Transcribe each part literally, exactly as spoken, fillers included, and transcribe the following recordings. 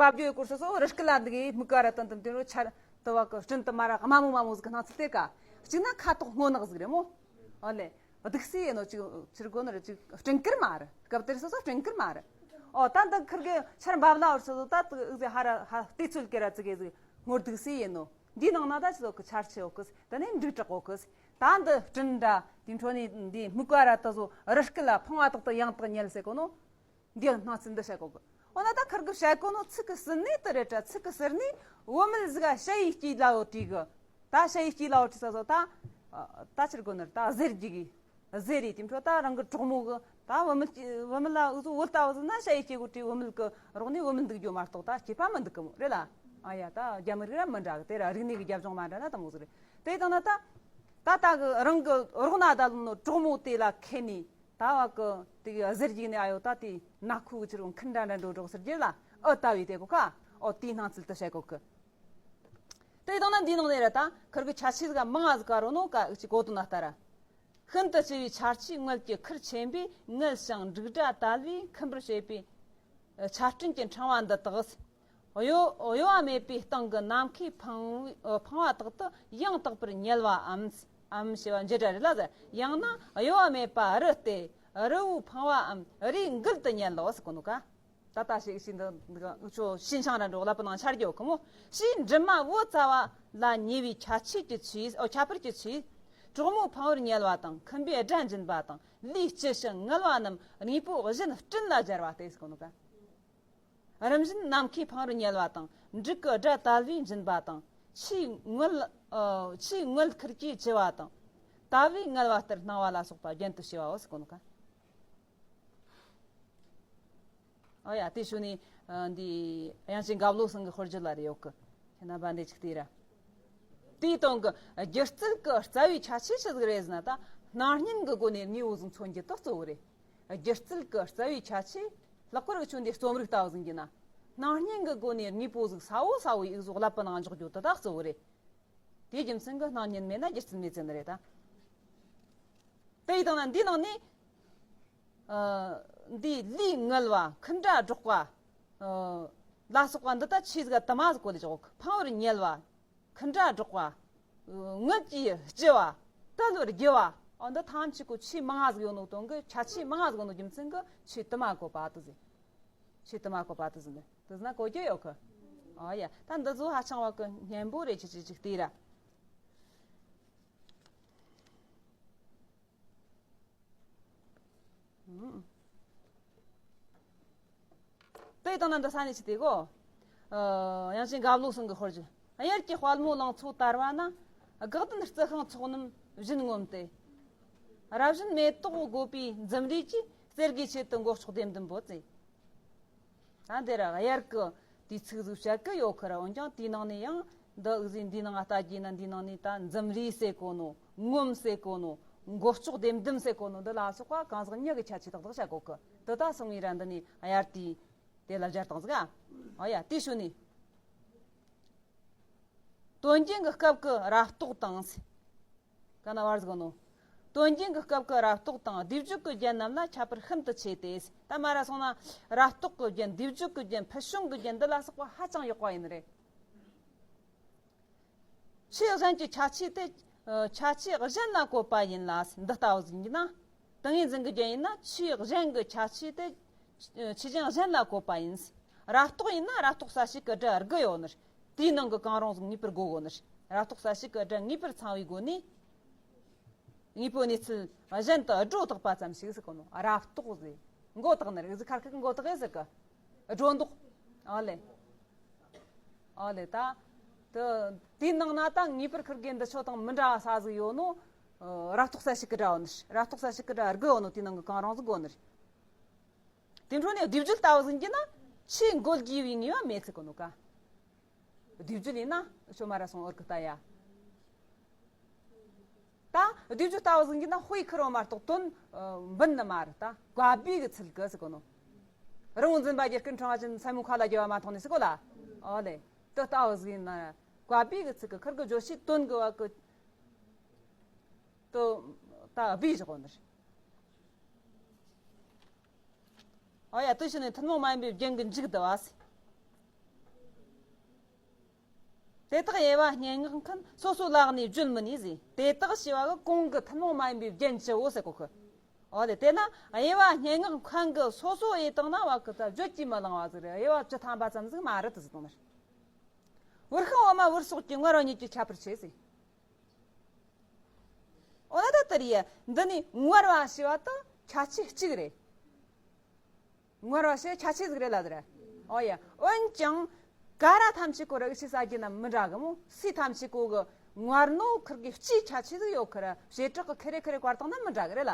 པ་བརྗོད་སྐོར་སོ་སོ་རི་སྐེད་ལ་འདུག་གི་མུ་ཀ་ར་ཏན་ཏན་དེ་རུ་ཆར་དུ་བ་གི་སྤྲིན་དུ་མ་ར་དམའ་མོ་དམའ་མོ་ཟིག་གི་སྣང་ཚུལ་དེ་ཀ། གཅིག་ན་ཁ་དོག་སྔོ་ནག་ཟིག་རེད་མོ། ཨོ་ལེ། སྡུག་སེ་ཡིན་ནོ་ཅིག་ཕྱིར་གོ་ནི་རེད། ཅིག་སྤྲིན་དཀར་མ་རེད། སྐབས་དེར་སོ་སོ་སྤྲིན་དཀར་མ་རེད། ཨོ་ད་འདི་ཁིར་གི་ཆར་འབབ་ལ་བར་སོ་སོ་ད་དུ་ཟེ་ཧ་ར་ཧ་ལྟས་ཚོད་ཀེ་ར་ཙི་གེ་ཟིག་སྔོ་སྡུག་སེ་ཡིན་ནོ། འདིའི་ནང་ན་ད་ཅི་ལོ་གི་ཆར་ཆེ་ཡོད་གི། ད་ནི་འབྲུག་གྲགས་ཡོད་གི། ད་འདི་སྤྲིན་འདྲ་དེ་འཕྲོ་ནས་འདི་མུ་ཀ་ར་ཏ་ཟོ་རི་སྐེད་ལ་ཕང་བ་དག་ཏུ་ཡང་དག་ཉལ་ཟེར་གོ་ནོ། འདི་སྣང་ཚུལ་འདི་བཤད་གོ་གི། འོ་ན་ད་ཁིར་གི་བཤད་གོ་ནོ་ཚིག་གི་ཟུར་ནས་དེ་རེད་དྲ། ཚིག་གི་ཟུར་ནས་བུད་མེད་ཟིག་ག་ཞ་ཡི་སྐྱིད་ལ་ཡོད་དྲིས་གི། ད་ཞ་ཡི་སྐྱིད་ལ་ཡོད་དྲིས་ས་ཟོ་ད། ད་ཕྱིར་གོ་ནི་རེད། ད་ཟེར་རྒྱུ་གི། ཟེར་རེད། དེ་འཕྲོ་ད་རང་གི་གྲོགས་མོ་གི་ད་བུད་མེད་ཀྱི་བུད་མེད་ལ་འུ་ཚོ་བུད་ལྟ་བུ་ཟིག་ན་ཞ་ཡི་སྐྱེ་གོ་དྲིས། བུད་མེད་གི་རོགས་ནས་བུད་མེད་འདུག་རྒྱུ་མ་གཏོགས་ད་སྐྱེས་པ་མི་འདུག་གི་མོ་རེད་ལ། ཨ་ཡ་ད་རྒྱ་མི་རིགས་ར་མི་འདྲ་གི། དེ་ར་རིག་གནས་གི་རྒྱབ་ལྗོངས་མ་འདྲ་ན་དེ་མོ་ཟིག་རེད། དེ་དང་ན་ད། ད་ད་གི་རང་གི་རོགས་ན་ད་ལོ་ནོ་གྲོགས་མོ་དེ་ལ་ཁེ་ནས་ད་བ་གི་དེ་གི་ཟེར་རྒྱུ་ནས། ཨ་ཡོ་ད་དེ་ན་ཁུ་གི་ཕྱིར་གོ་འཁུན་འདྲ་འདྲ་འགྲོ་གྲོགས་ཟེར་རྒྱུ་ལ་ཨ་ལྟ་བའི་དེ་གོ་ཁ། ཨོ་དེའི་སྣང་ཚུལ་དུ་བཤད་གོ་གི། དེ་དང་ན་འདི་ནང་ནས་ར་ད་ཁིར་གི་ཆ་ཆེ་ཟིག་མང་ང་ཟིག་ག་རོ་ནོ་ཀ་ཅིག་གོ་དོན་ན་ལྟ་ར། ཤིན་ཏུ་ལྕི་བའི་ཆར་ཆུས་ངལ་གྱི་ཁུར་ཆེན་པོས། ངལ་ཞིང་འབྲུག་སྒྲ་དལ་བས་ཁུམ་པར་བྱེད་པའི་ཆར་སྤྲིན་གྱི་ཕྲེང་བ་འདི་དག་གཡོ་གཡོ་བ་མེད་པའི་སྟེང་གི་ནམ་མཁའི་ཕང་ཕང་བ་དག་ཏུ་ཡང་དག་པར་ཉལ་བའམ། ཨམ་ཞེས་པ་འཇི་སྒྲ་རེད་ལ་ཟེར། ཡང་ན་གཡོ་བ་མེད་པ་རི་སྟེ་རི་བོའི་ཕང་བའམ་རིའི་མགུལ་དུ་ཉལ་ལོ་ཟེར་གོ་ནོ་ཀ། ད་ལྟ་ཞིག་ཞིག་འདི་འདི་འུ་ཆོ་ཤིན་ཤང་ར་འགྲོ་ལབ་པ་ནང་ཆར་རྒྱོ་ཁོ་མོ། ཞེས་མགྲིན་མ་བུ་ཙ་བ་ལ་ཉེ་བའི་ཁྱད་ཆོས་ཀྱི་ཆོས། ཨོ་ཁྱད་པར་གྱི་ཆོས། གྲོགས་མོ་ཕང་བར་ཉལ་བ་དང་ཁུམ་པའི་སྒྲ་འབྱིན་པ་དང་། ལུས་ལྕི་ཞིང་ངལ་བ་རྣམས་དངོས་པོ་གཞན་སྤྲིན་ལ་སྦྱར་བ་སྟེ་ཟེར་གོ་ནོ་ཀ། རིམ་བཞིན་ནམ་མཁའི་ཕང་བར་ཉལ་བ་དང་འབྲུག་གི་སྒྲ་དལ་བས་འབྱིན་པ་དང་། ཆུའི་ངུལ་ཨ་ཆུའི་ངུལ་ཁུར་གྱིས་བྱི་བ་དང་། དལ་བས་ངལ་བ་ལྟར་སྣང་བ་ལ་སོགས་པ་རྒྱན་དུ་བྱས་པའོ་ཟེར་གོ་ནོ་ཀ། ཨོ་ཡ། དེ་ཞུ་ནས་ཨ་འདི་དབྱངས་ཅན་དགའ་བློ་ཟིན་གི་དཔེར་བརྗོད་ལ་རེ་ཡོད་གི། ཁྱེད་རྣམ་པ་འདི་ཅིག་བལྟས་ར། དེའི་དོན་གི་སྒྱུ་རྩལ་གི་རྩ་བའི་ཁྱད་ཆོས་ཆི་ཟིག་རེད་ཟེར་ན། ད་སྣང་བརྙན་གི་སྒོ་ནས་དངོས་པོ་ཟིག་མཚོན་རྒྱུ་དེ་གཙོ་བོ་རེད། སྒྱུ་རྩལ་གི་རྩ་བའི་ཁྱད་ཆོས། ལྷག་པར་གི་ཁྱོད་འདི་རྩོམ་རིག་ལྟ་བུ་ཟིག་ཡིན་ན། སྣང་བརྙན་གི་སྒོ་ནས་དངོས་པོ་ཟིག་གསལ་བོ་གསལ་བོ་ཡིག་ཟོག་ཀླད་པའི་ནང་འཇོག་རྒྱུ་དེ་ད་གཙོ་བོ་རེད། དེའི་རྒྱུ་མཚན་གྱིས་སྣང་བརྙན་མེད་ན་སྒྱུ་རྩལ་མེད་ཟེར་ནི་རེད་ད། དེ་ཡི་དང་ན་འདིའི་ནང་ནས། ཨ་འདི་ལུས་ངལ་བ་འཁུན་སྒྲ་སྒྲོག་པ། ཨ་ལ་སོགས་པ་འདི་ད་ཆོས་ཟིག་དུ་མ་ཟིག་གོ་ལ་ཞོག་ཕང་བར་ཉལ་བ། འཁུན་སྒྲ་སྒྲོག་པ། ངལ་གྱིས་ལྕི་བ། དལ་བར་རྒྱུ་བ། ཨ་འདི་ཐམས་ཅད་ཀོ་ཆོས་མང་ང་ཟིག་ཡོད་ནོ་དོན་གི། ཁྱད་ཆོས་མང་ང་ཟིག་ཡོད་ནོ་རྒྱུ་མཚན་གི་ཆོས་དུ་མ་གོ་བ་དུ་ཟེར། ཆོས་དུ་མ་གོ་བ་དུ་ཟེར་ནི་དུ་ཟེར་ན་གོ་རྒྱུ་ཡོད་གི། ཨ་ཡ། ད་འདི་ཚོ་ཧ་ཅང་བ་གི་སྙན་པོ་རེད། ཅི་ཅི་ཅིག་བལྟས་ར། ཨུམ། དེ་དང་ན་འདི་ས་ནས་ཅི་དེ་གོ། ཨ་དབྱངས་ཅན་དགའ་བློ་ཟིན་གི་དཔེར་བརྗོད། དབྱར་གྱི་དཔལ་མོ་ལང་ཚོ་དར་བ་ན། དགག་ལྡན་རྩི་ཤིང་ཚོགས་རྣམས་བཞིན་ངོམས་ཏེ། རབ་བཞིན་མེ་ཏོག་དགོད་པའི་འཛུམ་རས་ཀྱིས། གསེར་གྱི་ཆེད་དུ་མགོ་ལྕོག་ལྡེམ་ལྡེམ་བོར་ཏེ། ད་འདི་ར་དབྱར་གི་དུས་ཚིགས་ཟིག་བཤད་གི་ཡོད་ཁི་ར། འོན་ཀྱང་དེའི་ནང་ནས་ཡང་འདི་འུ་ཟིག་འདིའི་ནང་ང་ལྟ་རྒྱུ་ན། འདིའི་ནང་ནས་ད་འཛུམ་རས་ཟེར་གོ་ནོ། ངོམས་ཟེར་གོ་ནོ། མགོ་ལྕོག་ལྡེམ་ལྡེམ་ཟེར་གོ་ནོ། འདི་ལ་སོགས་པ་གང་ཟག་མྱི་གི་ཁྱད་ཆོས་ཏག་ཏག་བཤད་གོ་གི། འདི་ད་སོང་བའི་ར་འདི་ནས་དབྱར་དུས་དེ་ལ་སྦྱར་བཏང་ཟིག་ཨ། ཨ་ཡ། དེ་ཞུ་ནས། དོན་རྒྱན་གྱི་སྐབས་ཀྱི་རབ་རྟོག་དང་། ག་ན་བར་ཟིག་ནོ། དོན་རྒྱན་གྱི་སྐབས་ཀྱི་རབ་རྟོག་དང་སྡེབ་སྦྱོར་གྱི་རྒྱན་རྣམས་ལ་ཁྱད་པར་ཤིན་ཏུ་ཆེ་སྟེ། ད་མ་ར་སོང་ན་རབ་རྟོག་གི་རྒྱན། སྡེབ་སྦྱོར་གྱི་རྒྱན། ཕུལ་བྱུང་གི་རྒྱན་འདི་ལ་སོགས་པ་ཧ་ཅང་ཡག་པ་ཡིན་ནི་རེད། ཆོས་གཞན་གྱི་ཁྱད་ཆོས་དེ། ཨ་ཁྱད་ཆོས་གཞན་ལ་བཀོད་པ་ཡིན་ལ། འདི་ལྟ་བུ་ཟིག་ཡིན་ན། ཏིང་ངེ་འཛིན་གྱི་རྒྱན་ཡིན་ན་ཆོས་གཞན་གྱི་ཁྱད་ཆོས་དེ་ཆོས་ཅན་གཞན་ལ་བཀོད་པ་ཡིན། རབ་རྟོག་ཡིན་ན་རབ་རྟོག་གསལ་བྱེད་ཀྱི་སྒྲ་དགུ་ཡོད་ནི། དེའི་ནང་གི་གང་རུང་ཟིག་ངེས་པར་དགོས་གོ་ནི། རབ་རྟོག་གསལ་བྱེད་ཀྱི་སྒྲ་ངེས་པར་ཚང་བའི་སྒོ་ནས། དངོས་པོའི་གནས་ཚུལ་གཞན་དུ་སྒྲོ་བཏགས་པ་ཙམ་ཞིག་ཟེར་གོ་ནོ། རབ་རྟོག་ཟེར། མགོ་བཏགས་ནི་རེད། ཟིག་ཁར་ཁར་མགོ་བཏགས་ཡེ་ཟེར་གི། སྒྲོ་འདོགས། ཨ་ལེ། ཨ་ལེ་ད། དེ་དེའི་ནང་ན་ད་ངེས་པར་ཁུར་གེ་འདི་ཆོ་དང་མི་འདྲ་ས་ཟིག་ཡོད་ནོ། རབ་རྟོག་གསལ་བྱེད་ཀྱི་སྒྲ་ཡོད་ནི། རབ་རྟོག་གསལ་བྱེད་ཀྱི་སྒྲ་དགུ་ཡོད་ནོ། དེའི་ནང་གི་གང་རུང་ཟིག་དགོས་ནི། དེ་འཕྲོ་ནས་སྡེབ་སྦྱོར་ལྟ་བུ་ཟིག་ཡིན་ན་ཆོས་འགོད་དགོས་པའི་ངེས་པ་མེད་ཟེར་གོ་ནོ་ཀ། སྡེབ་སྦྱོར་ཡིན་ན་ཤོ་མ་ར་སོང་འོར་གི་ལྟ་ཡ། ད་སྡེབ་སྦྱོར་ལྟ་བུ་ཟིག་ཡིན་ན་དཔེ་ཁུར་བ་མ་གཏོགས་དོན་འབུད་ནི་མ་རེད། ད་བཀའ་བསྡུས་ཀྱི་ཚུལ་གི་ཟེར་གོ་ནོ། རི་བོང་འཛིན་པ་རྒྱལ་ཀུན་ཕྲེང་བ་ཅན། སེན་མོ་ཁ་ལ་རྒྱལ་བ་མ་མཐོང་ནས་ཟེར་གོ་ལ། ཨོ་ལེ། དེ་ལྟ་བུ་ཟིག་ཡིན་ན་བཀའ་བསྡུས་ཀྱི་ཚུལ་གི་ཁུར་གི་བརྗོད་བྱའི་དོན་གི་བ་གི་དོ་ད་བསྡུས་བཞག་གོ་ནི་རེད། ཨོ་ཡ། དེ་བཞིན་ནི་ཐུན་མོང་མ་ཡིན་པའི་རྒྱན་གྱི་མཇུག་བསྡུ་བ་ཟེར། དེ་དག་དབྱེ་བ་སྙན་ངག་མཁན་སོ་སོའི་ལག་ནས་བརྗོད་མི་ནུས་ཟེར། དེ་དག་ཞེས་པ་གི་གོང་གི་ཐུན་མོང་མ་ཡིན་པའི་རྒྱན་བཅུ་བོ་ཟེར་གོ་གི། འོ་ལེ། དེ་ན་དབྱེ་བ་སྙན་ངག་མཁན་གི་སོ་སོ་དབྱེ་བཏང་ན་བ་གི་ད་བརྗོད་ཀྱིས་མི་ལང་བ་ཟིག་རེད། དབྱེ་བ་བཅུ་ཐམ་པ་ཙམ་ཟིག་མ་རེད་དུ་ཟིག་དང་ནར། བུར་ཤིང་འོ་མ་བུར་སོགས་ཀྱི་ངར་བ་ཉིད་ཀྱི་ཁྱད་པར་ཆེ་ཟེར། འོ་ན་ད་ལྟར་ཡ་འདི་ནི་ངར་བ་ཞེས་པ་དང་ཁྱད་ཆོས་གཅིག་རེད། ངར་བ་ཞེས་ཁྱད་ཆོས་ཟིག་རེད་ལ་ཟེར། ཨོ་ཡ། འོན་ཀྱང་ཀ་ར་ཐམས་ཅད་ཀོ་ར་ཨི་ཆི་ས་རྒྱུ་ན་མི་འདྲ་གི་མོ། སི་ཐམས་ཅད་ཀོ་གི་ངར་ནོ་ཁིར་གི་སྤྱིའི་ཁྱད་ཆོས་ཟིག་ཡོད་ཁི་ར། བྱེ་བྲག་གི་ཁེ་རེ་ཁེ་རེ་བཀར་བཏང་ན་མི་འདྲ་གི་རེད་ལ།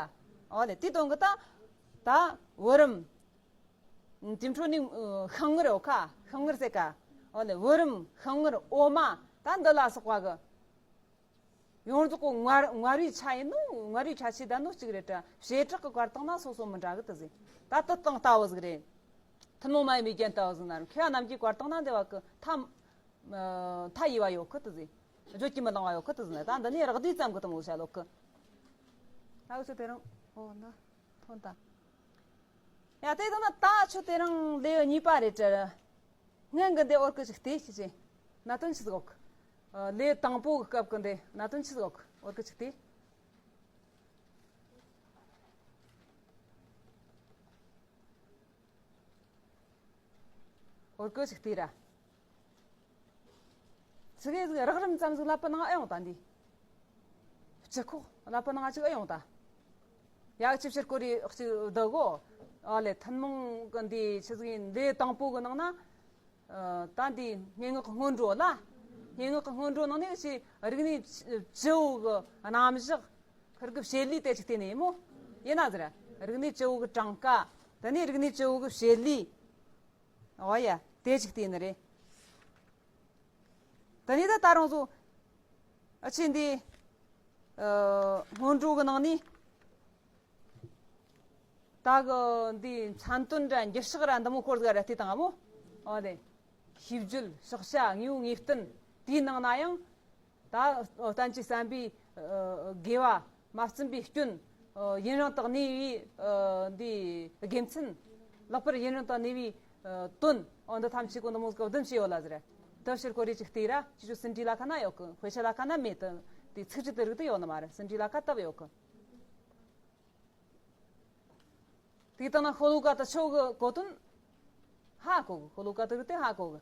ཨོ་ལེ། དེའི་དོན་གི་ད་ད་བུ་རམ། དེ་འཕྲོ་ནི་ཤིང་ངར་ཡོད་ཁ། ཤིང་ངར་ཟེར་ཀ། ཨོ་ལེ། བུ་རམ་ཤིང་ངར་འོ་མ་ད་འདི་ལ་སོགས་པ་གི། ཡོངས་རྫོགས་ཀྱི་ངར་ངར་བའི་ཆ་ཡིན་ནོ། ངར་བའི་ཁྱད་ཆོས་ད་ནོ་གཅིག་རེད་དྲ། བྱེ་བྲག་གི་བཀར་བཏང་ན་སོ་སོ་མི་འདྲ་གི་དུ་ཟིན། ད་དུ་སྟངས་ལྟ་བུ་ཟིག་རེད། ཐུན་མོང་མ་ཡིན་པའི་རྒྱན་ལྟ་བུ་ཟིག་ན་རུང་མཁས་པ་རྣམས་ཀྱིས་བཀར་བཏང་ན་འདི་བ་གི་ཐ་ཐ་ཡི་བ་ཡོད་གི་དུ་ཟིན། བརྗོད་ཀྱིས་མི་ལང་བ་ཡོད་གི་དུ་ཟིན། ད་འདི་ནས་རག་དུས་ཙམ་གི་དུ་མོ་བྱ་ལོ་གི། ད་འུ་ཚོ་དེ་རིང་ཨོ་ན་ཐོན་ད། ཡ་དེ་དང་ན་ད་ཆོ་དེ་རིང་ལེའུ་གཉིས་པ་རེད་དྲ། སྔོན་གི་འདི་འོར་གི་ཅིག་བལྟས་ཤིག་ཅེ། གནད་དོན་ཆི་ཟིག་ཡོད་གི། ལེའུ་དང་པོ་གི་སྐབས་གི་འདི་གནད་དོན་ཆི་ཟིག་ཡོད་གི། འོར་གི་ཅིག་བལྟས། འོར་གི་ཅིག་བལྟས་ར། ཚིག་གི་ཟིག་རགས་རིམ་ཙམ་ཟིག་ལབ་པ་ནང་ཨེ་ཡོང་ད་འདི། སྤྱི་ཁོག་ལབ་པ་ནང་ཅིག་ཨེ་ཡོང་ད། ཡག་ཆིབས་ཕྱིར་སྐོར་རི་གཅིག་བསྡུ་གོ། ཨ་ལེ། ཐུན་མོང་གི་འདི་ཆི་ཟིག་ཡིན། འདི་དང་པོ་གི་ནང་ན། ཨ་ད་འདི་སྙན་ངག་གི་སྔོན་འགྲོ་ལ། སྙན་ངག་གི་སྔོན་འགྲོ་ནང་ནས་ཅི་རིག་གནས་བཅུ་བོ་གི་རྣམ་གཞག་ཁིར་གི་བྱེད་ལས་དེ་ཅིག་བལྟས་ནས་ཡིན་མོ། ཡིན་ན་ཟེར། རིག་གནས་བཅུ་བོ་གི་གྲངས་ཀ། དེ་ནས་རིག་གནས་བཅུ་བོ་གི་བྱེད་ལས། ཨོ་ཡ། དེ་ཅིག་བལྟས་ནི་རེད། དེ་ནས་ད་ད་རུང་ཚོ་ཨ་ཆེ་འདི་ཨ་སྔོན་འགྲོ་གི་ནང་ནས་ད་གི་འདི་མཚན་དོན་འདྲ་འགྱུར་ཕྱག་ར་འདི་མོ་སྐོར་ཟིག་ར་བལྟས་བཏང་ང་མོ། ཨོ་དེ་ཤེས་བརྗོད་ཕྱག་བྱ་དངོས་པོ་ངེས་བསྟན་དེའི་ནང་ན་ཡང་ད་བསྟན་བཅོས་བསམ་པའི་ཨ་དགེ་བ་མ་བརྩམས་པའི་སྐྱོན། ཨ་ཡུན་རིང་དུ་གནས་པའི་ཨ་འདི་དགེ་མཚན། ལྷག་པར་ཡུན་རིང་དུ་གནས་པའི་ཨ་དོན། ཨོ་འདི་ཐམས་ཅད་ཀོ་འདི་མོ་ཟིག་བདུན་བྱས་ཡོད་ལ་ཟེར། དུ་ཕྱིར་ཀོ་རེ་ཅིག་བལྟས་ར། ཅི་ཅོ་ཟིན་བྲིས་ལ་ཁ་ན་ཡོད་གི། དཔེ་ཆ་ལ་ཁ་ན་མེད་དུ། དེ་ཚིག་ཅི་དེ་རིགས་དུ་ཡོད་ནི་མ་རེད། ཟིན་བྲིས་ལ་ཁ་བཏབ་ཡོད་གི། དེ་དང་ན་ཤོ་ལོ་ཀ་དུ་ཆོ་གི་གོ་དོན་ཧ་གོ་གི། ཤོ་ལོ་ཀ་དུ་རིགས་དེ་ཧ་གོ་གི།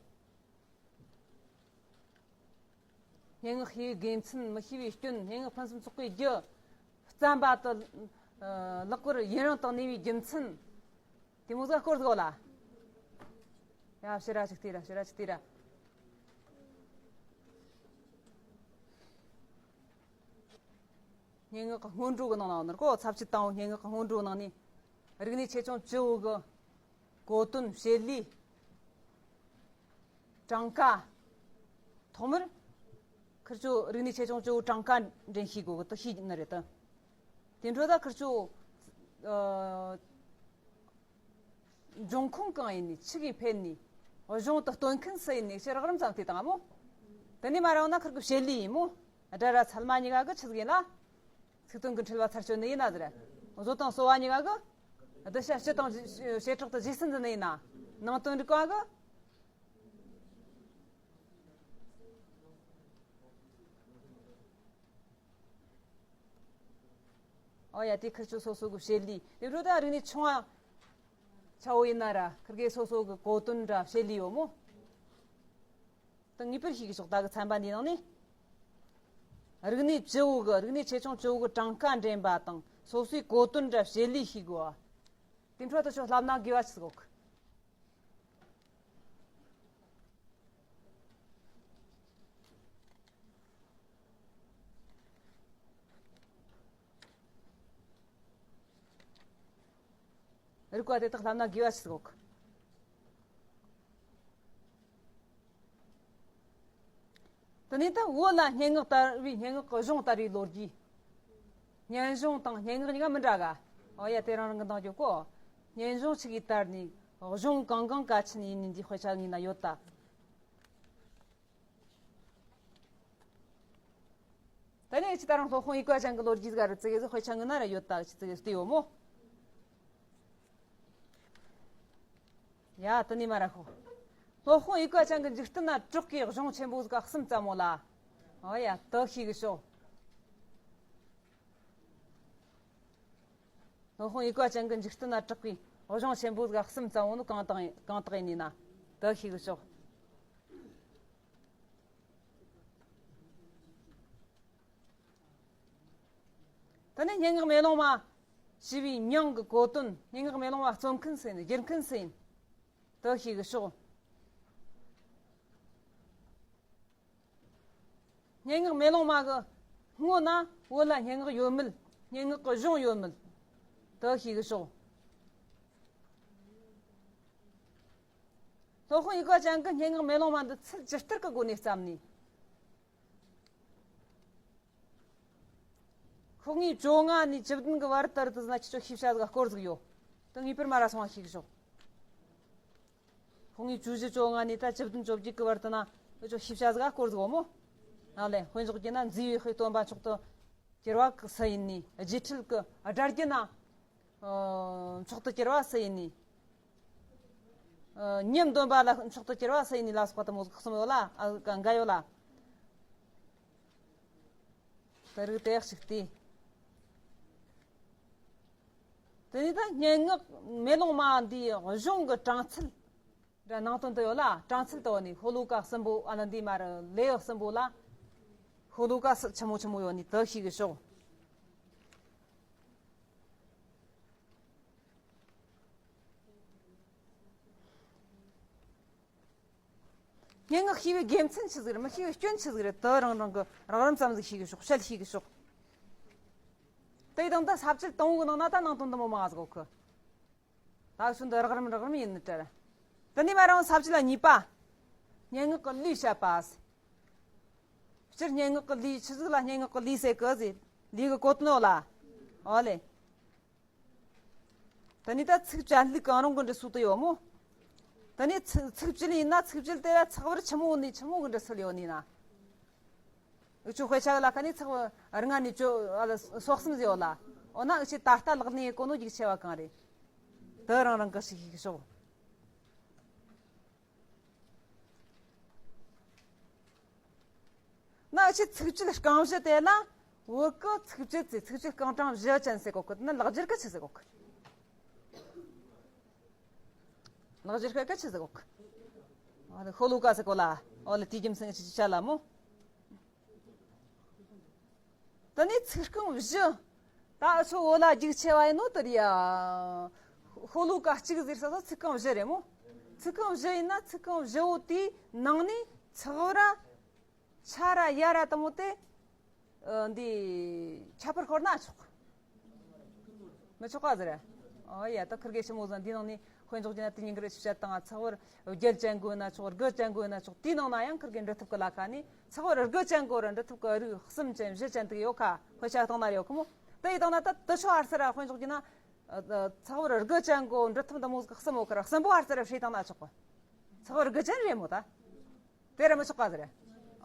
སྙན་ངག་ཤེས་པའི་དགེ་མཚན། མི་ཤེས་པའི་སྐྱོན། སྙན་ངག་ཕུན་སུམ་ཚོགས་པའི་རྒྱུ། བརྩམས་པ་དུ་ལེགས་པར་ཡུན་རིང་དུ་གནས་པའི་རྒྱུ་མཚན། དེ་མོ་ཟིག་སྐོར་ཟིག་ལ། ཡ་ཕྱི་ར་ཅིག་བལྟས་ར། ཕྱི་ར་ཅིག་བལྟས་ར། སྙན་ངག་གི་སྔོན་འགྲོ་གི་ནང་ན་ནོར་གོ། ཚབ་བྱེད་དང་པོ་སྙན་ངག་གི་སྔོན་འགྲོ་ནང་ནས་རིག་གནས་ཆེ་ཆུང་བཅུ་བོ་གི་གོ་དོན། བྱེད་ལས། གྲངས་ཀ། ཐོག་མར་ཁིར་ཆོ་རིག་གནས་ཆེ་ཆུང་བཅུ་བོ་གྲངས་ཀ་འདྲེན་ཤེས་དགོས་གི། དུ་ཤེས་ནི་རེད་དུ། དེ་འཕྲོ་ད་ཁིར་ཆོ་ཨ་འབྱུང་ཁུངས་གང་ཡིན་ནི། ཆི་གིས་འཕེལ་ནི། གཞུང་དུ་སྟོན་མཁན་སུ་ཡིན་ནི་ཞེས་རགས་རིམ་ཙམ་བལྟས་བཏང་ང་མོ། དེ་ནས་མ་རང་ན་ཁིར་གི་བྱེད་ལས་ཡིན་མོ། སྒྲ་ར་ཚད་མ་གཉིས་ཀ་གི་ཆི་ཟིག་ཡིན་ལ། ཚིག་དོན་གི་འཁྲུལ་བ་ཚར་གཅོད་ནི་ཡིན་ན་ཟེར། བཟོ་དང་གསོ་བ་གཉིས་ཀ་གི་གདུལ་བྱ་སྤྱི་དང་བྱེ་བྲག་ཏུ་རྗེས་ཟིན་ཟིན་ནི་ཡིན་ན། ནང་དོན་རིག་པ་གི། ཨོ་ཡ། དེ་ཁིར་ཆོ་སོ་སོ་གི་བྱེད་ལས། དེ་འཕྲོ་ད་རིག་གནས་ཆུང་བ་ཆ་བོ་ཡིན་ན་ར་ཁིར་གེ་སོ་སོ་གི་གོ་དོན་འདྲ་བྱེད་ལས་ཡོད་མོ། ད་ངེས་པར་ཤེས་གི་ཤོག་ད་གི་ཚན་པ་འདིའི་ནང་ནས། རིག་གནས་བཅུ་བོ་གི། རིག་གནས་ཆེ་ཆུང་བཅུ་བོ་གི་གྲངས་ཀ་འདྲེན་པ་དང་སོ་སོའི་གོ་དོན་འདྲ་བྱེད་ལས་ཤེས་དགོས། དེ་འཕྲོ་ད་ཆོ་ལབ་ན་དགེ་བ་ཆི་ཟིག་ཡོད་གི། རིག་པ་དེ་དག་ལྷབ་ན་དགེ་བ་ཞིག་དགོས། དེ་ནས་ད་བོད་ལ་སྙན་ངག་དར་བའི། སྙན་ངག་གི་གཞུང་དར་བའི་ལོ་རྒྱུས། སྙན་གཞུང་དང་སྙན་ངག་གཉིས་ཀ་མི་འདྲ་ག། ཨོ་ཡ། དེ་རང་རང་གི་འདང་རྒྱོབ་གོ། སྙན་གཞུང་ཆི་གིས་དར་ནས་གཞུང་གང་གང་གལ་ཆེན་ཡིན་ནི་འདི་དཔེ་ཆ་ངོས་ན་ཡོད་ད། ད་ནི་ཅི་ད་རང་སློབ་དཔོན་ཡུལ་ག་ཅན་གྱི་ལོ་རྒྱུས་ཟིག་རུ་བརྩི་གི་ཟིག་དཔེ་ཆ་ངོས་ན་ར་ཡོད་ད་ཅི་བརྩི་གི་བལྟས་ཡོད་མོ། ཡ། དེ་ནས་མ་ར་ཤོག་སློབ་དཔོན་ཡུལ་ཀ་ཅན་གྱི་འཇིག་རྟེན་ན་གྲགས་པའི་གཞུང་ཆེན་པོ་ཟིག་གསུམ་ཙམ་མོ་ལ། ཨོ་ཡ། དེ་ཤེས་གི་ཤོག་སློབ་དཔོན་ཡུལ་ཀ་ཅན་གྱི་འཇིག་རྟེན་ན་གྲགས་པའི་གཞུང་ཆེན་པོ་ཟིག་གསུམ་ཙམ་མོ་ནི་གང་དག་ཡིན། གང་དག་ཡིན་ནི་ན། དེ་ཤེས་གི་ཤོག་དེ་ནས་སྙན་ངག་མེ་ལོང་མ་ཞེས་པའི་མྱིང་གི་གོ་དོན། སྙན་ངག་མེ་ལོང་མ་རྩོམ་མཁན་སུ་ཡིན། བསྒྱུར་མཁན་སུ་ཡིན། དེ་ཤེས་གི་ཤོག་སྙན་ངག་མེ་ལོང་མ་གི་སྔོན་ན་བོད་ལ་སྙན་ངག་ཡོད་མེད། སྙན་ངག་གི་གཞུང་ཡོད་མེད། དེ་ཤེས་གི་ཤོག་སློབ་དཔོན་ཡུལ་ཀ་ཅན་གྱིས་སྙན་ངག་མེ་ལོང་མ་འདི་ཚིག་ཇི་ལྟར་གྱི་སྒོ་ནས་བརྩམས་ནས། ཤོག་ངོས་བཅོ་ལྔ་ནས་བཅུ་བདུན་གྱི་བར་དུ་རེད་ན་ཁྱེད་ཚོ་ཤེས་བྱ་ཟིག་སྐོར་ཟིག་ཡོད། དེ་ངེས་པར་མ་ར་སོང་བ་ཤེས་གི་ཤོག་ཤོག་ངོས་བཅུ་བཞི་བཅོ་ལྔ་ནས་ད་བཅུ་བདུན་བཅོ་བརྒྱད་ཀྱི་བར་དུ་ན་ཁྱེད་ཚོ་ཤེས་བྱ་ཟིག་སྐོར་ཟིག་ཡོད་མོ། ཨ་ལེ། དཔེ་འཇོག་རྒྱུ་ན་མཛེས་པའི་དཔེ་སྟོན་པ་མཆོག་ཏུ་གྱུར་པ་གི་སུ་ཡིན་ནི། རྗེས་ཁྲིད་ཀྱི་སྒྲ་རྒྱུད་ན། ཨ། མཆོག་ཏུ་གྱུར་པ་སུ་ཡིན་ནི། ཨ། ཉམས་འདོན་པ་ལ་མཆོག་ཏུ་གྱུར་པ་སུ་ཡིན་ནི་ལ་སོགས་པ་དེ་མོ་གསུམ་ཡོད་ལ། ཨ། འགའ་ཡོད་ལ། དེ་རིགས་དེ་ཡག་ཞིག་བལྟས། དེ་ནས་ད་སྙན་ངག་མེ་ལོང་མ་འདིའི་གཞུང་གི་གྲངས་ཚད་འདྲ་ནང་དོན་དུ་ཡོད་ལ། གྲངས་ཚད་དུ་ཡོད་ནི་ཤོ་ལོ་ཀ་གསུམ་པོ། ཨ་ནི་འདི་མ་རེད། ལེའུ་གསུམ་པོ་ལ་ཤོ་ལོ་ཀ་ཆི་མོ་ཆི་མོ་ཡོད་ནི་དེ་ཤེས་གི་ཤོག་སྙན་ངག་ཤེས་པའི་དགེ་མཚན་ཆི་ཟིག་རེད། མི་ཤེས་པའི་སྐྱོན་ཆི་ཟིག་རེད། དེ་རང་རང་གི་རགས་རིམ་ཙམ་ཟིག་ཤེས་གི་ཤོག་བཤད་ཤེས་གི་ཤོག་དེ་ཡི་དང་ད་ས་བཅད་དང་པོའི་ནང་ན་ད་ནང་དོན་འདི་མོ་མང་ཟིག་ཡོད་གི། ད་ཤུན་འདི་རགས་རིམ་རགས་རིམ་ཡིན་ནི་དྲ། དེ་ནས་མ་རང་ས་བཅད་ལ་གཉིས་པ། སྙན་ངག་གི་ལུས་བཤད་པ། སྤྱིར་སྙན་ངག་གི་ལུས་ཆི་ཟིག་ལ་སྙན་ངག་གི་ལུས་ཟེར་གི་ཟེར། ལུས་གི་གོ་དོན་ཡོད་ལ། ཨོ་ལེ། དེ་ནས་ད་ཚིགས་བཅད་ལྷུག་གང་རུང་གི་འབྲི་སྲོལ་དུ་ཡོད་མོ། དེ་ནས་ཚིག་ཚིགས་བཅད་ཡིན་ན་ཚིགས་བཅད་དེ་ལ་ཚེག་བར་ཆི་མོ་ནས་ཆི་མོ་གི་འབྲི་སྲོལ་ཡོད་ནི་ན། འུ་ཆོ་དཔེ་ཆ་གི་ལ་ཁ་ནས་ཚེག་བར་ལྔ་ནས་བཅུ། ཨ་ལ་སོ་གསུམ་ཟེར་ཡོད་ལ། འོ་ན་འུ་ཆོས་ད་ལྟ་ལག་ལེན་ཡེད་གོ་ནོ་རྒྱུགས་ཆེ་བ་གང་རེད། དེ་རང་རང་གི་ཤེས་ཤེས་ཤོག་ན་འུ་ཆོས་ཚིགས་བཅད་རྐང་བཞི་དེ་ལ་བོད་གི་ཚིགས་བཅད་ཚེ་ཚིགས་བཅད་རྐང་གྲངས་བཞི་ཅན་ཟེར་གོ་གི། ན་ལེགས་སྦྱར་གི་ཆི་ཟེར་གོ་གི། ལེགས་སྦྱར་གི་ཆི་ཟེར་གོ་གི། ཨ་ལེ་ཤོ་ལོ་ཀ་ཟེར་གོ་ལ། ཨོ་ལེ་དེའི་རྒྱུ་མཚན་ཆི་ཆི་ཆ་ལ་མོ། དེ་ནས་ཚིག་རྐང་བཞི། ད་འུ་ཆོ་བོད་ལ་རྒྱུགས་ཆེ་བ་ཡིན་ནོ་དེ་རེད་ཡ། ཤོ་ལོ་ཀ་གཅིག་ཟེར་ས་སོ་ཚིག་རྐང་བཞི་རེད་མོ། ཚིག་རྐང་བཞི་ཡིན་ན་ཚིག་རྐང་བཞི་བོ་དེའི་ནང་ནས་ཚེག་བར་ཆ་ར་ཡ་ར་དེ་མོ་དེ། ཨ། འདི་ཁྱད་པར་ཤོར་ན་ཆོག་མི་ཆོག་ག་ཟེར། ཨོ་ཡ། ད་ཁིར་གེ་ཞི་མོ་ཟིག་འདི་ནང་ནས་དཔེ་འཇོག་རྒྱུ་ན་དེ་ཉིན་གི་རེ་ཆུ་བཤད་དང་། ཚེག་བར་རྒྱལ་ཅན་དགོས་ན་ཆོག་རྒུ་ཅན་དགོས་ན་ཆོག་དེའི་ནང་ན་ཡང་ཁིར་གེ་འབྲི་ཐབས་གི་ལ་ཁ་ནས་ཚེག་བར་རྒུ་ཅན་དགོས་ར་འབྲི་ཐབས་གི་རིགས་གསུམ་ཅན་བཞི་ཅན་དེ་ཡོད་ཁ། དཔེ་ཆ་སྟེང་ན་ཡོད་ཁི་མོ། དེ་ཡི་སྟེང་ན་ད་དེ་ཆོ་ཨར་སེ་ར་དཔེ་འཇོག་རྒྱུ་ན། ཨ། ཚེག་བར་རྒུ་ཅན་དགོས་འབྲི་ཐབས་འདི་མོ་ཟིག་གསུམ་ཡོད་ཁ་ར། གསུམ་པོ་ཨར་སེ་ར་བཤད་བཏང་ན་ཆོག་གི། ཚེག་བར་རྒུ་ཅན་རེད་མོ་ད། དེ་ར་མི་ཆོག་ག་ཟེར།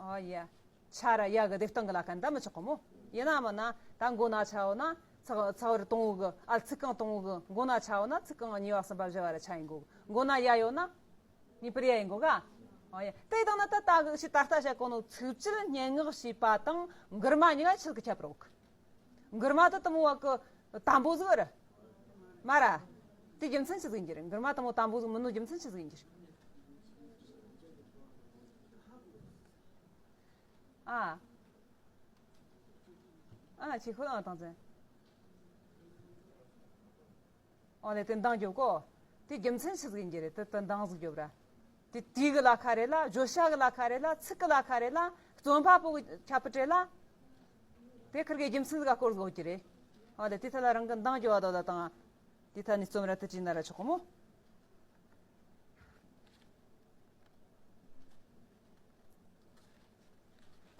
ཨོ་ཡ། ཆ་ར་ཡ་གི་བདེ་སྟངས་གི་ལ་ཁ་འདི་མི་ཆོག་གི་མོ། ཡིན་ན་མིན་ན་ད་མགོ་ན་ཆ་ཡོད་ན་ཚེག་ཚེག་བར་དང་པོ་གི། ཨ། ཚིག་རྐང་དང་པོ་གི་མགོ་ན་ཆ་ཡོད་ན་ཚིག་རྐང་གཉིས་པ་གསུམ་པ་བཞི་བ་ར་ཆ་ཡིན་དགོས། མགོ་ན་ཡ་ཡོད་ན་ངེས་པར་ཡ་ཡིན་དགོས་ག། ཨོ་ཡ། དེ་དང་ན་ད་ད་གི་ཞིག་ད་ལྟ་བཤད་གོ་ནོ་ཚིགས་བཅད་སྙན་ངག་ཞེས་པ་དང་མགུར་མ་གཉིས་ཀ་ཆི་གི་ཁྱད་པར་ཡོད་གི། མགུར་མ་དེ་དེ་མོ་བ་གི་དམ་པོ་ཟིག་རེད། མ་ར། དེ་རྒྱུ་མཚན་ཆི་ཟིག་ཡིན་གྱི་རེད། མགུར་མ་དེ་མོ་དམ་པོ་ཟིག་མིན་ནོ་རྒྱུ་མཚན་ཆི་ཟིག་ཡིན་གྱི་རེད། ཨ། ཨ། ཆི་ཧོ། ཨ། དང་ཚན། ཨོ་ལེ། དེ་འདང་རྒྱོབ་གོ། དེ་རྒྱུ་མཚན་ཆི་ཟིག་ཡིན་གྱི་རེད། དེ་དེ་འདང་ཟིག་རྒྱོབ་ར། དེ་དུས་གི་ལ་ཁ་རེད་ལ། བརྗོད་བྱ་གི་ལ་ཁ་རེད་ལ། ཚིག་གི་ལ་ཁ་རེད་ལ། རྩོམ་པ་པོ་གི་ཁྱད་པར་རེད་ལ། དེ་ཁིར་གི་རྒྱུ་མཚན་ཟིག་ག་སྐོར་ཟིག་ཡོད་ཀྱི་རེད། ཨོ་ལེ། དེ་ཐད་ལ་རང་གི་འདང་རྒྱོབ་བ་དོ་ལ་དང་། དེ་ཐད་ནས་རྩོམ་ར་དེ་བྲིས་ན་ར་ཆོག་གི་མོ།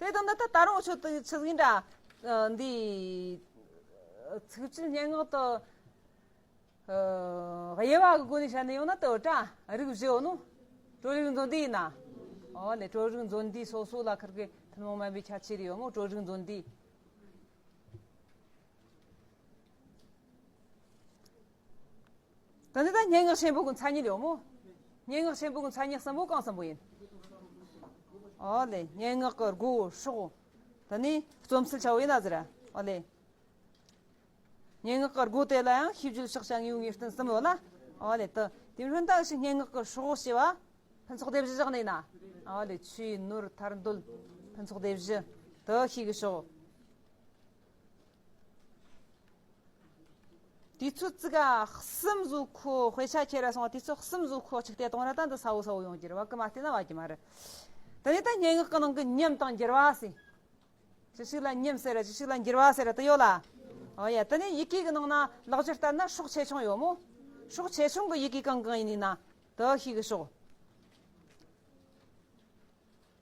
དེ་དང་ད་ད་ད་རུང་ཆོ་དེ་ཆི་ཟིག་ཡིན་འདྲ། ཨ། འདི་ཚིགས་བཅད་སྙན་ངག་ཏུ། ཨ། དབྱེ་བ་གི་སྒོ་ནས་བཤད་ནས་ཡོང་ན་དེ་འདྲ་རིགས་བཞི་ཡོད་ནོ། གྲོལ་རིག་མཛོད་འདུས་ཡིན་ན། ཨོ་ལེ། གྲོལ་རིག་མཛོད་འདུས་སོ་སོ་ལ་ཁིར་གི་ཐུན་མོང་མིན་པའི་ཁྱད་ཆོས་རེ་ཡོད་མོ། གྲོལ་རིག་མཛོད་འདུས། དེ་ནས་ད་སྙན་ངག་ཆེན་པོ་གི་མཚན་ཉིད་ཡོད་མོ། སྙན་ངག་ཆེན་པོའི་མཚན་ཉིད་གསུམ་པོ་གང་གསུམ་པོ་ཡིན། ཨོ་ལེ། སྙན་ངག་གི་སྒོ་སྲོག་དེ་ནས་རྩོམ་སྲོལ་ཆ་བོ་ཡིན་ན་ཟེར་ར། ཨོ་ལེ། སྙན་ངག་གི་སྒོ་དེ་ལ་ཡང་ཤེས་བརྗོད་ཕྱག་བྱ་དངོས་པོ་ངེས་བསྟན་གསུམ་ཡོད་ལ། ཨོ་ལེ། དེ་དེ་མིན་ད་ཞིག་སྙན་ངག་གི་སྲོག་ཞེས་པ་ཕུན་ཚོགས་སྡེ་བཞི་བཞག་ནས་ན། ཨོ་ལེ། ཆོས་ནོར་ཐར་འདོད་ཕུན་ཚོགས་སྡེ་བཞི་དེ་ཤེས་གི་ཤོག་དུས་ཚོད་ཙི་ག་གསུམ་བཟོ་ཁོ་དཔེ་ཆ་ཁྱེར་ར་སོང་བ། དུས་ཚོད་གསུམ་བཟོ་ཁོ་ཅིག་བལྟས་གཏོང་ར་ད་འདི་ས་བོ་ས་བོ་ཡོང་གི་རེད་བ། ཀི་མ་བལྟས་ན་བ་གི་མ་རེད། དེ་ནས་ད་སྙན་ངག་གི་ནང་གི་ཉམས་དང་འགྱུར་བ་ཟེར། ཅི་ཞིག་ལ་ཉམས་ཟེར་ར་ཅི་ཞིག་ལ་འགྱུར་བ་ཟེར་ར་དེ་ཡོད་ལ། ཨོ་ཡ། དེ་ནས་ཡི་གེ་གི་ནང་ན་ལེགས་སྦྱར་ལྟར་ན་སྲོག་ཆེ་ཆུང་ཡོད་མོ། སྲོག་ཆེ་ཆུང་གི་ཡི་གེ་གང་གང་ཡིན་ན་དེ་ཤེས་གི་ཤོག་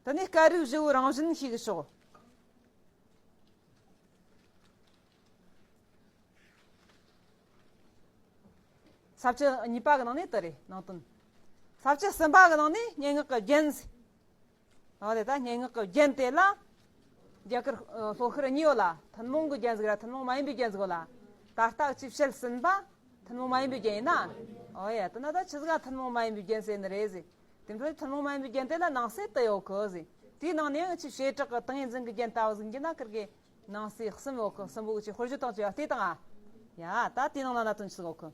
དེ་ནས་སྐད་རིགས་བཞི་བོའི་རང་བཞིན་ཤེས་གི་ཤོག་ས་བཅད་གཉིས་པ་གི་ནང་ནས་དེ་རེད་ནང་དོན། ས་བཅད་གསུམ་པ་གི་ནང་ནས་སྙན་ངག་གི་རྒྱན་ཟེར། ཨོ་ལེ། ད་སྙན་ངག་གི་རྒྱན་དེ་ལ་རྒྱ་གར་ཨ་སློབ་ཁུར་གཉིས་ཡོད་ལ། ཐུན་མོང་གི་རྒྱན་ཟིག་ར་ཐུན་མོང་མ་ཡིན་པའི་རྒྱན་ཟིག་ཡོད་ལ། ད་ལྟ་ཅིག་བཤད་ཟིན་པ་ཐུན་མོང་མ་ཡིན་པའི་རྒྱན་ཡིན་ན། ཨོ་ཡ། དེ་ན་ད་ཆི་ཟིག་ག་ཐུན་མོང་མ་ཡིན་པའི་རྒྱན་ཟེར་ནི་རེད་ཟེར། དེ་འཕྲོ་ཐུན་མོང་མ་ཡིན་པའི་རྒྱན་དེ་ལ་ནང་གསེས་དུ་ཡོད་གི་ཟེར། དེའི་ནང་ནས་ཡང་ཆི་བྱེ་བྲག་གི་ཏིང་ངེ་འཛིན་གྱི་རྒྱན་ལྟ་བུ་ཟིག་ཡིན་ན་ཁིར་གི་ནང་གསེས་གསུམ་ཡོད་གི། གསུམ་པོ་གི་ཆི་དཔེར་བརྗོད་དང་བཅས་པ་བལྟས་དང་ཨ། ཡ། ད་དེའི་ནང་ན་གནད་དོན་ཆི་ཟིག་ཡོད་གི།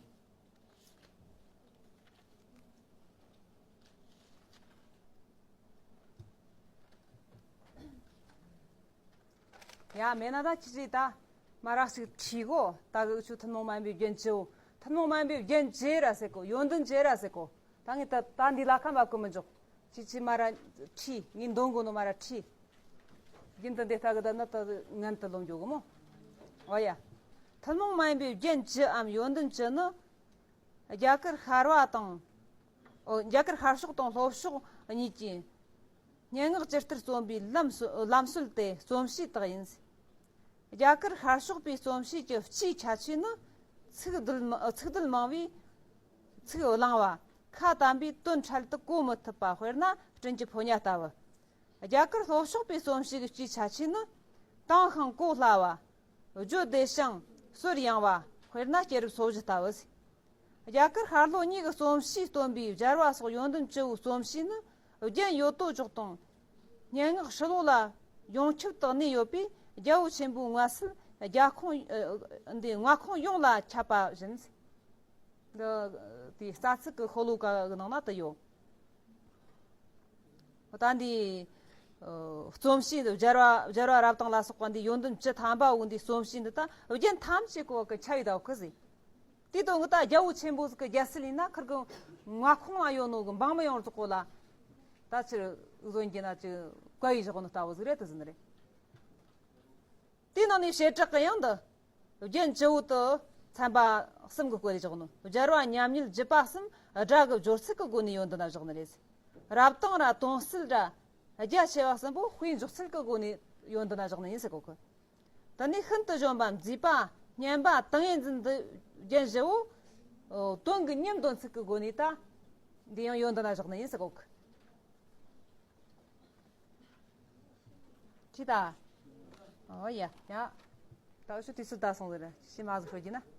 ཡ། མེད་ན་ད་ཁྱེད་ཀྱིས་ད་མ་རག་ཞིག་ཁྲིད་གོ། ད་གི་ཆུ་ཐུན་མོང་མ་ཡིན་པའི་རྒྱན་ཅི་བོ། ཐུན་མོང་མ་ཡིན་པའི་རྒྱན་ཅི་ར་ཟེར་གོ། ཡོན་ཏན་ཅི་ར་ཟེར་གོ། ད་ངས་ད་ད་འདི་ལ་ཁ་མ་བསྐུལ་མི་འཇོག་ཁྱེད་ཀྱིས་མ་ར་ཁྲིད། ངས་འདོན་གོ་ནོ་མ་ར་ཁྲིད། རྒྱུན་དུ་འདི་ལྟ་གི་ད་ན་ད་ངན་དུ་ལོང་འཇོག་གི་མོ། ཨོ་ཡ། ཐུན་མོང་མ་ཡིན་པའི་རྒྱན་ཅིའམ་ཡོན་ཏན་ཅི་ནི། རྒྱ་གར་ཤར་བ་དང་། ཨོ། རྒྱ་གར་ཤར་ཕྱོགས་དང་ལྷོ་ཕྱོགས་གཉིས་ཀྱི་སྙན་ངག་ཇི་ལྟར་རྩོམ་པའི་ལམ་སྲོལ་ལམ་སྲོལ་དེ་རྩོམ་བྱའི་རྟགས་ཡིན། རྒྱ་གར་ཤར་ཕྱོགས་པའི་རྩོམ་བྱའི་གི་སྤྱིའི་ཁྱད་ཆོས་ནི། ཚིག་རྡུལ་མ་ཚིག་རྡུལ་མང་བས་ཚིག་བརླིང་བ། ཁ་དམ་པས་དོན་འཕྲལ་དུ་གོ་མི་ཐུབ་པ། དཔེར་ན་སྤྲིན་གྱི་ཕོ་ཉ་ལྟ་བུ། རྒྱ་གར་ལྷོ་ཕྱོགས་པའི་རྩོམ་བྱའི་གི་སྤྱིའི་ཁྱད་ཆོས་ནི། དྭངས་ཤིང་གོ་སླ་བ། བརྗོད་བདེ་ཞིང་སྲོལ་ཡང་བ། དཔེར་ན་སྐྱེས་རབས་སོ་བཞི་ལྟ་བུ། རྒྱ་གར་ཤར་ལྷོ་གཉིས་ཀྱི་རྩོམ་བྱའི་སྟོན་པའི་སྦྱར་བ་སོགས་ཡོན་ཏན་བཅུ་བོའི་རྩོམ་བྱའི་ནི་རྒྱན་ཡོད་དོ་ཅོག་དང་། སྙན་ངག་ཧྲིལ་བོ་ལ་ཡོངས་ཁྱབ་ཏུ་གནས་ཡོད་པས་རྒྱལ་པོ་ཆེན་པོའི་མངའ་སྲིད་རྒྱལ་ཁོངས་ཨ་འདི་མངའ་ཁོངས་ཡོངས་ལ་ཁྱབ་པ་བཞིན། འདི་དེའི་རྩ་ཚིག་གི་ཤོ་ལོ་ཀ་གི་ནང་ན་དུ་ཡོད། ད་འདི་ཨ་རྩོམ་བྱའི་འདི་སྦྱར་བ་སྦྱར་བ་རབ་དང་ལ་སོགས་པ་འདི་ཡོན་ཏན་བཅུ་ཐམ་པ་བོ་འདི་རྩོམ་བྱའི་འདི་ད་རྒྱན་ཐམས་ཅད་གོ་གི་ཆ་ཡི་ད་གི་ཟེར། དེ་དོན་གི་ད་རྒྱལ་པོ་ཆེན་པོ་ཟིག་གི་རྒྱལ་སྲིད་ཡིན་ན་ཁིར་གི་མངའ་ཁོངས་ལ་ཡོད་ནོ་གི་འབངས་མི་ཡོངས་རྫོགས་གོ་ལ། ད་ཕྱིར་བཟོ་རྒྱུ་ན་ཅིག་བཀའ་ཡིག་བཞག་ནོ་ལྟ་བུ་ཟིག་རེད་དུ་ཟིན་རེད། དེའི་ནང་ནས་བྱེ་བྲག་གི་ཡང་འདི། རྒྱན་བཅུ་བོ་དུ་ཚན་པ་གསུམ་གྱི་སྐོར་ལས་བཞག་ནོ། སྦྱར་བ་མཉམ་ཉིད་བརྗོད་པ་གསུམ་སྒྲ་གི་སྦྱོར་ཚུལ་གྱི་སྒོ་ནས་ཡོན་ཏན་ན་བཞག་ནི་རེད། རབ་དང་ར་དོན་གསལ་ར་རྒྱ་ཆེ་བ་གསུམ་པོ་དཔེའི་འཇོག་ཚུལ་གྱི་སྒོ་ནས་ཡོན་ཏན་ན་བཞག་ནི་ཡིན་ཟེར་གོ་གི། དེ་ནས་ཤིན་ཏུ་གཞོན་པ་མཛེས་པ་སྙན་པ་ཏིང་ངེ་འཛིན་འདི་རྒྱན་བཞི་བོ། དོན་གྱི་ཉམས་འདོན་ཚུལ་གྱི་སྒོ་ནས་ད་འདི་ཡང་ཡོན་ཏན་ན་བཞག་ནི་ཡིན་ཟེར་གོ་གི། ཁྱི་ད། ཨོ་ཡ་ཡ། ད་ཤོ་དུས་ཚོད་ད་སོང་ཟེར་ཤི་མ་ཟིག་ཤོད་ཀྱི་ན།